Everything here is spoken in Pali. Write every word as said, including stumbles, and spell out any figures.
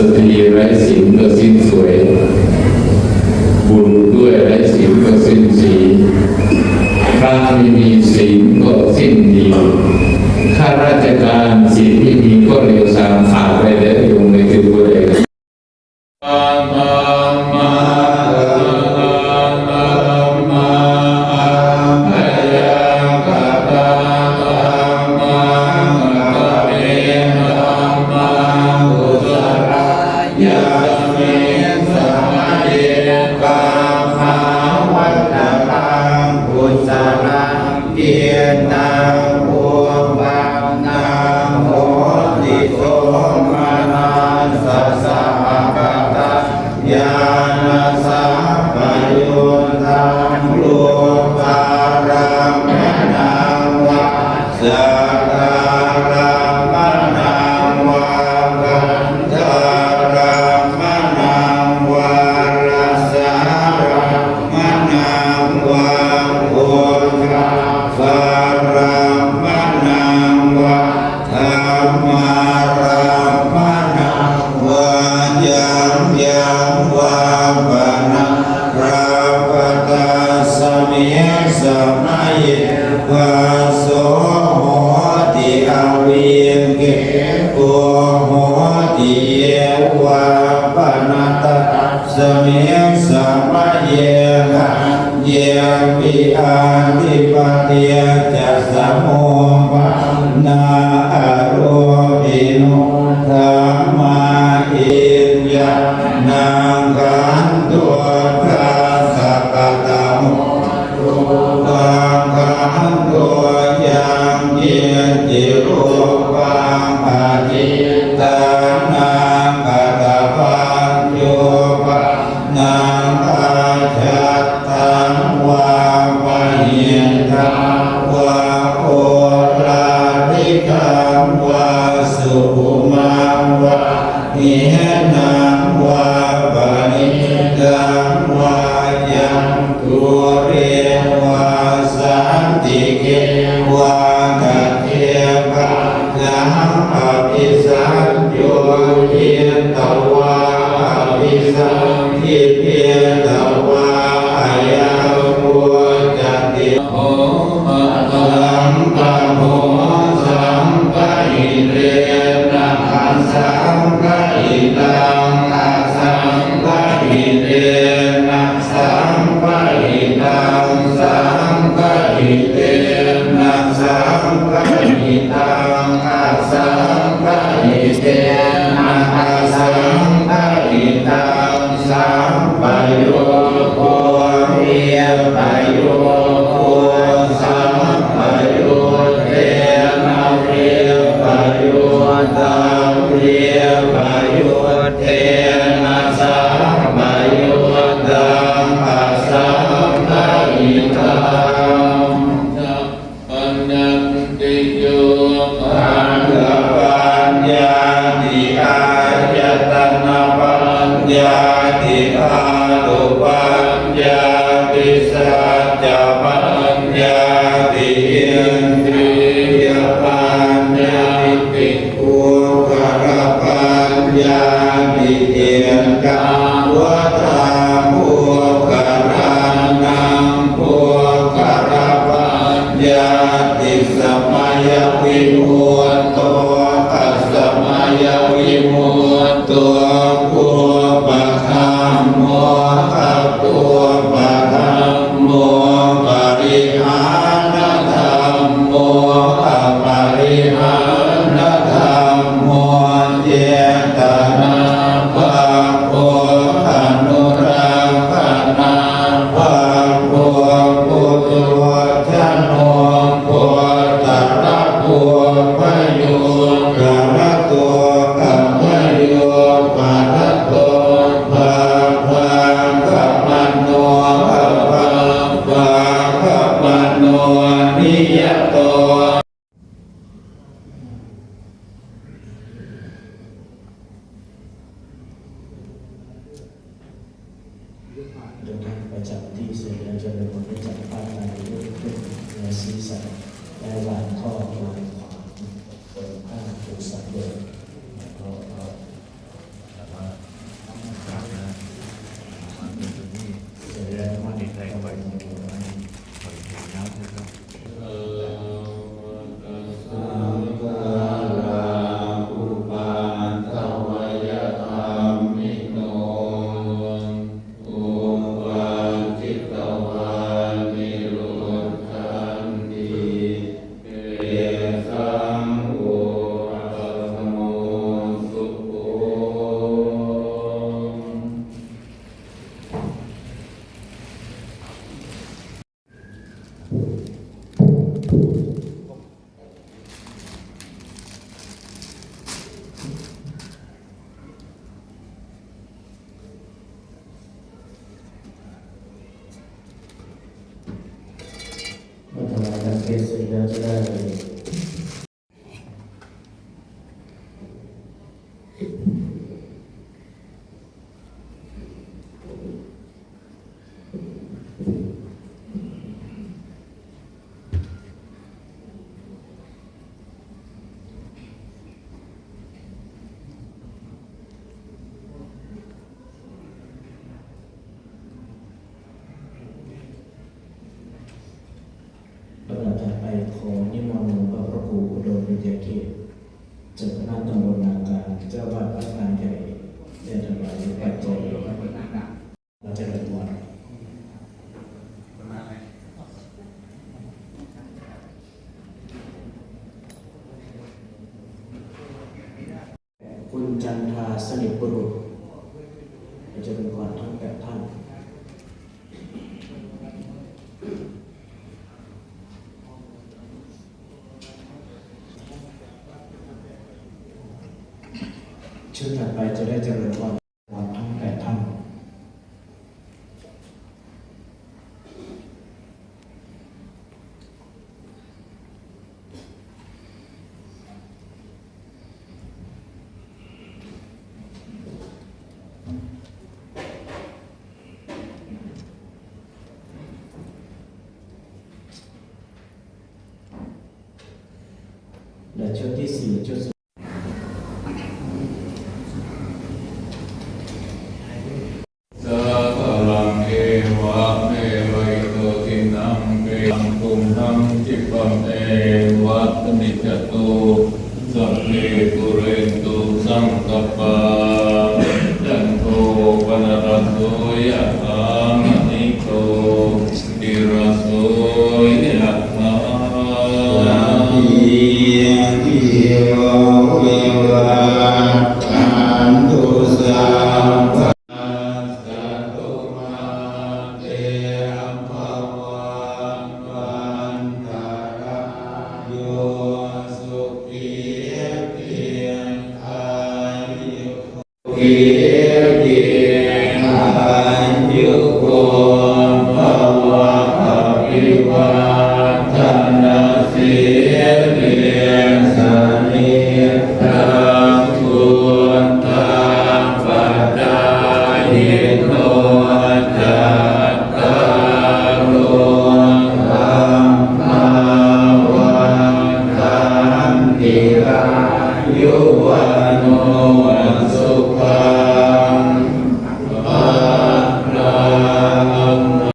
สตรีไร้ศีลก็สิ้นสวย บุญด้วยไร้ศีลก็สิ้นสี พระไม่มีศีลก็สิ้นดี ข้าราชการศีลไม่มีก็เลวทราม ขาดไปแล้ว โยมไม่ถือว่าใด Yasmiṃ samaye kammāvantaṃ kusalaṃ cittaṃ uppannaṃ hoti somanassasahagataṃ ñāṇasampayuttaṃ rūpārammaṇaṃ vā saddārammaṇaṃ vā gandhārammaṇaṃ vā rasārammaṇaṃ vā phoṭṭhabbārammaṇaṃ vā dhammārammaṇaṃ vā yaṃ yaṃ vā pana labhata tasmiṃ samaye phasso hoti avikkhepo hoti ye vā pana tasmiṃ samaye aññepi atthi paṭicca samuppannā arūpino dhammā viññāṇakkhandho dasakatamo rūpakkhandho yaṅkiñci rūpaṃ adhiṭṭhānagatapaññuppannaṃ ajjhattaṃ vā bahiddhā vā oḷārikaṃ vā sukhumaṃ vā hīnaṃ vā paṇītaṃ vā yaṃ dūre vā santike vā tathevāhaṃ abhisaññūhitvā abhisaṅkhipitvā ayaṃ vuccati. Asaṅgaho saṅgahitena asaṅgahitaṃ asaṅgahitena saṅgahitaṃ saṅgahitena saṅgahitaṃ asaṅgahitena asaṅgahitaṃ sampayogo vippayogo sampayuttena vippayuttaṃ vippayuttena sampayuttaṃ asaṅgahitaṃ. Paññattiyo khandhapaññatti āyatanapaññatti dhātupaññatti saccapaññatti indriyapaññatti puggalapaññatti. Ettāvatā puggalānaṃ puggalapaññatti samayavimutto asamayavimutto kuppadhammo akuppadhammo parihānadhammo aparihānadhammo cetanābhabbo anurakkhanābhabbo puthujjano gotrabhū bhayūparato abhayūparato bhabbāgamano abhabbāgamano niyato. ทุกท่านประจำที่เสร็จแล้ว จะนิมนต์ให้จัดผ้าไตรรูปขึ้นเหนือศีรษะ และวางข้อมือขวาบนผ้าปูสังเบอร์ แล้วก็ ถว มหาสนิทบุรุษ เจริญพรทั้งแปดท่าน ชุดถัดไปจะได้เจริญพรทั้งแปดท่าน และชุดที่สี่ ชุดสุด Sakalaṃ evameva ito dinnaṃ petānaṃ tumhaṃ khippameva samijjhatu, sabbe pūrentu saṅkappā, cando paṇṇaraso yathā, maṇi jotiraso yathā. Sabbītiyo vivajjantu, sabbarogo vinassatu, mā te bhavatvantarāyo, sukhī dīghāyuko dīghāyuko bhava. Abhivādanasī